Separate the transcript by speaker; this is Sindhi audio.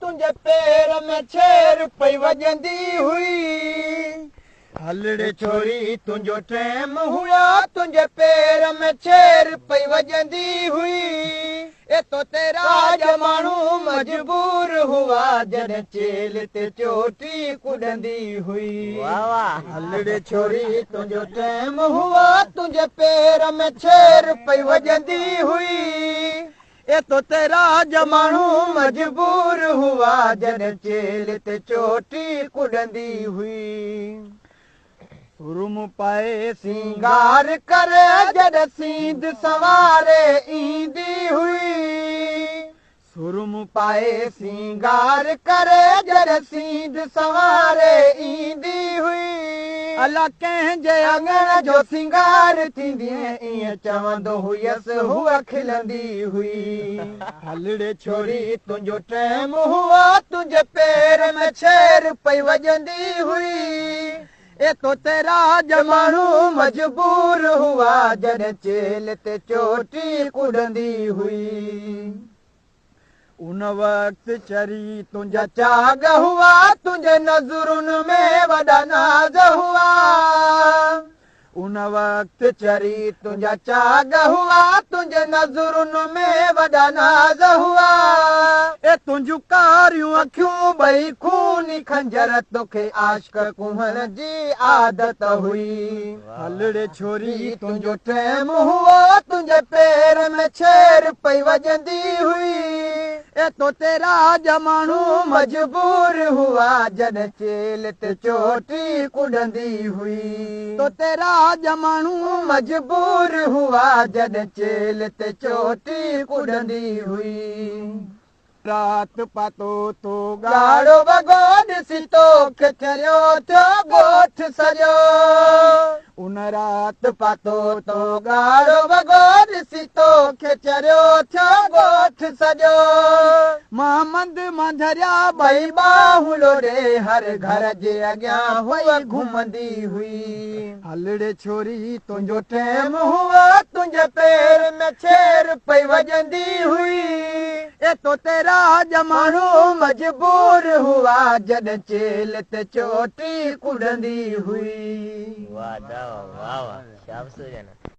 Speaker 1: تنهنجي پير ۾ ڇير پئي وڄندي هئي. هلڙي ڇوري تنهنجو ٽيم هيو، تنهنجي پير ۾ ڇير پئي وڄندي هئي. اي تو تي راڄ ماڻهو مجبور هئا، جڏهن چيلهه تي چوٽي ڪڏندي هئي. هلڙي ڇوري تنهنجو ٽيم هيو، تنهنجي پير ۾ ڇير پئي وڄندي هئي. اي تو تي راڄ ماڻهو مجبور هئا، جڏهن چيلهه تي چوٽي ڪڏندي هئي. سرم پائي سينگار ڪري جڏهن سينڌ سنواري ايندي هئي. سرم پائي سينگار ڪري جڏهن سينڌ سنواري ايندي هئي. الا ڪنهن جي اڱڻ جو سينگار ٿيندينء، ائين چوندو هيس هوء کلندي هئي. هلڙي ڇوري تنهنجو ٽيم هئو، تنهنجي پير ۾ ڇير پئي وڄندي هئي. اي تو تي راڄ ماڻهو مجبور هئا، جڏهن چيلهه تي چوٽي ڪڏندي هئي. ان وقت چري تنهنجا چاڳ هئا، تنهنجي نظرن ۾ وڏا ناز هئا. ان وقت چري تنهنجا چاڳ هئا، تنهنجي نظرن ۾ وڏا ناز هئا. اي تنهنجون ڪاريون اکيون ٻئي خوني خنجر، توکي عاشق ڪوهڻ جي عادت هئي. هلڙي ڇوري تنهنجو ٽيم هئو، تنهنجي پير ۾ ڇير پئي وڄندي هئي. اي تو تي راڄ ماڻهو مجبور هئا، جڏهن چيلهه تي چوٽي ڪڏندي هئي. تو تي راڄ ماڻهو مجبور هئا، جڏهن چيلهه تي چوٽي ڪڏندي هئي. رات پاتو تو ڳاڙهو وڳو، ڏسي توکي چريو ٿيو ڳوٺ سڄو. ان رات پاتو تو ڳاڙهو وڳو، ڏسي توکي چريو ٿيو ڳوٺ سڄو. مان مند مانجهريا ٻئي ٻانهون لوڏي، هر گهر جي اڳيان هوء گهمندي هئي. هلڙي ڇوري تنهنجو ٽيم هئو، تنهنجي پير ۾ ڇير پئي وڄندي هئي. اي تو تي راڄ ماڻهو مجبور هئا، جڏهن چيلهه تي چوٽي ڪڏندي هئي.
Speaker 2: واه دا واه واه شابس هجن.